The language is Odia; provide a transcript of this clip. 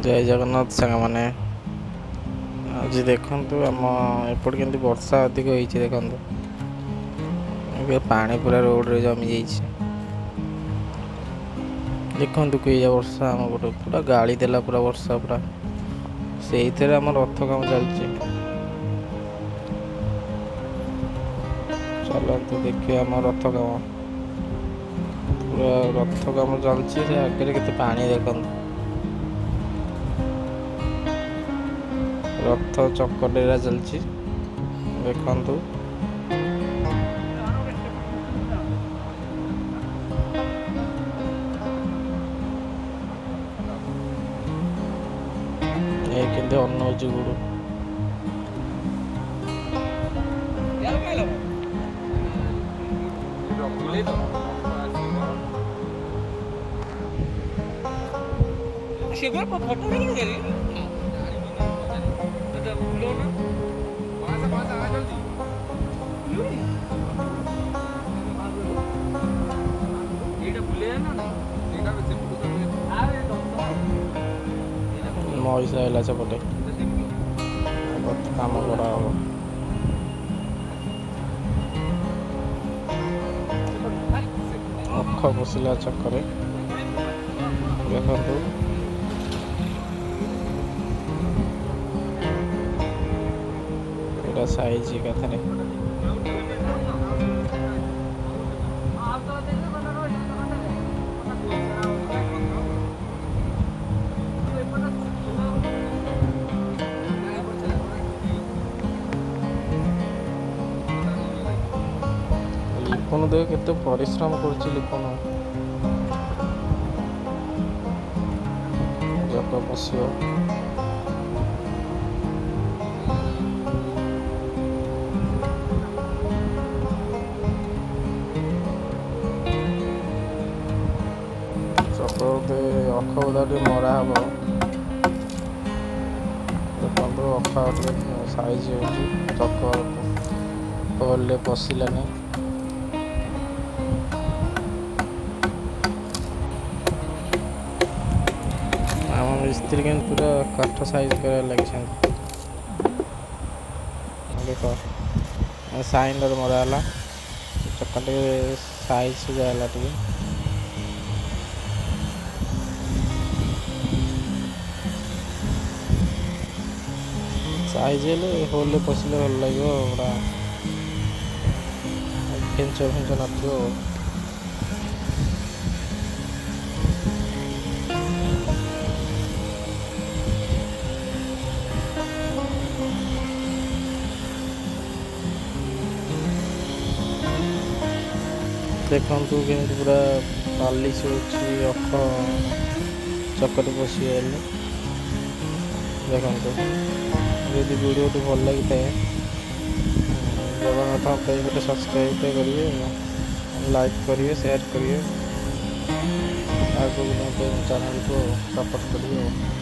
ଜୟ ଜଗନ୍ନାଥ ସାଙ୍ଗମାନେ। ଆଜି ଦେଖନ୍ତୁ ଆମ ଏପଟେ କେମିତି ବର୍ଷା ଅଧିକ ହେଇଛି। ଦେଖନ୍ତୁ, ଏବେ ପାଣି ପୁରା ରୋଡ଼ରେ ଜମି ଯାଇଛି। ଦେଖନ୍ତୁ କି ବର୍ଷା ଆମ ପଟେ ପୁରା ଗାଳି ଦେଲା, ପୁରା ବର୍ଷା ପୁରା। ସେଇଥିରେ ଆମ ରଥ କାମ ଚାଲିଛି। ଚାଲନ୍ତୁ ଦେଖିବା, ଆମ ରଥ କାମ ପୁରା ରଥ କାମ ଚାଲିଛି। ସେ ଆଗରେ କେତେ ପାଣି ଦେଖନ୍ତୁ। ରଥ ଚକ ଡେରା ଚାଲିଛି, ଦେଖନ୍ତୁ। ଏ କେମିତି ଅନଉଛି ଗୁଡୁ। ବୁଲେଇ ତ ସେଗୁଡ଼ା ଫଟୋ ଉଠେଇ। ବୁଲଉନ। ଆସ ଆସ ଆ ଜଲ୍ଦି। ଏଇଟା ବୁଲେଇବା ନା ନାଇଁ? ଏଇଟା ସେପଟୁ ତ। ମଇଷା ହେଲା ସେପଟେ। ରଥ କାମ କରାହବ। ଅଖ ବସିଲା ଚକରେ, ଦେଖନ୍ତୁ। ଏଇଟା ସାଇଜ ଏକାଥରେ। ଲିପନ ଦେଖ, କେତେ ପରିଶ୍ରମ କରୁଛି ଲିପନ। ଚକ ବସିବ। ଚକ ଅଖ ବୁଦା ଟିକେ ମରା ହବ। ଦେଖନ୍ତୁ, ଅଖ ଟିକେ ସାଇଜ ହେଉଛି। ଚକ ହୋଲରେ ପଶିଲାନି। ଆମ ମିସ୍ତ୍ରୀ କେମିତି ପୁରା କାଠ ସାଇଜ କରିବାରେ ଲାଗିଛନ୍ତି ଦେଖ। ସାଇନର ମରା ହେଲା, ଚକା ଟିକେ ସାଇଜ ସୁଜା ହେଲା ଟିକେ। ସାଇଜ ହେଲେ ହୋଲରେ ପଶିଲେ ଭଲ ଲାଗିବ, ପୁରା ଫେଞ୍ଚ ଫେଞ୍ଚ ନଥିବ। ଦେଖନ୍ତୁ କେମିତି ପୁରା ପାଲିସ ହେଉଛି ଅଖ ଚକରେ ପଶିଗଲେ। ଦେଖନ୍ତୁ, ଯଦି ଭିଡ଼ିଓଟି ଭଲ ଲାଗିଥାଏ, ଜଗନ୍ନାଥଙ୍କ ପାଇଁ ଗୋଟେ ସବସ୍କ୍ରାଇବ୍ କରିବେ, ଲାଇକ୍ କରିବେ, ସେୟାର କରିବେ, ଆଗକୁ ନେବେ ଚ୍ୟାନେଲକୁ ସପୋର୍ଟ କରିବେ। ଆଉ